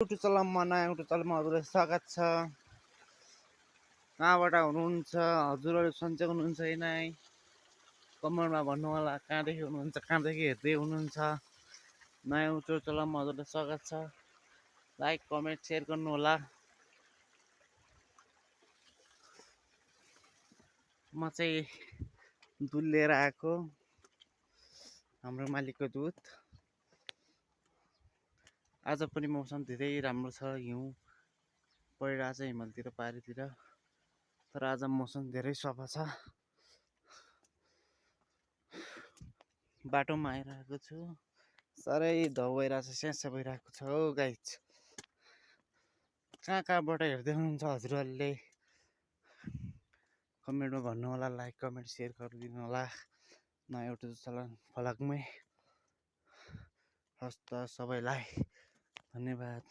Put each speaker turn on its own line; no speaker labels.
YouTube च्यानलमा नयाँ YouTube च्यानलमा हजुरलाई स्वागत छ। कहाँबाट हुनुहुन्छ हजुरहरू, सन्चै हुनुहुन्छ कि नै? कमेन्टमा भन्नु होला कहाँदेखि हुनुहुन्छ, कहाँदेखि हेर्दै हुनुहुन्छ। नयाँ युट्युब च्यानलमा हजुरलाई स्वागत छ। लाइक कमेन्ट सेयर गर्नु होला। म चाहिँ दुध लिएर आएको, हाम्रो मालिकको दुध। आज पनि मौसम धेरै राम्रो छ, हिउँ परिरहेछ हिमालतिर पारितिर, तर आज मौसम धेरै सफा छ। बाटोमा आइरहेको छु, साह्रै धौ भइरहेछ, स्यास्या भइरहेको छ हो गाइज। कहाँबाट हेर्दै हुनुहुन्छ हजुरहरूले कमेन्टमा भन्नु होला, लाइक कमेन्ट सेयर गरिदिनु होला। नयाँ युट्युब च्यानल फलकमै। हस्त सबैलाई धन्यवाद।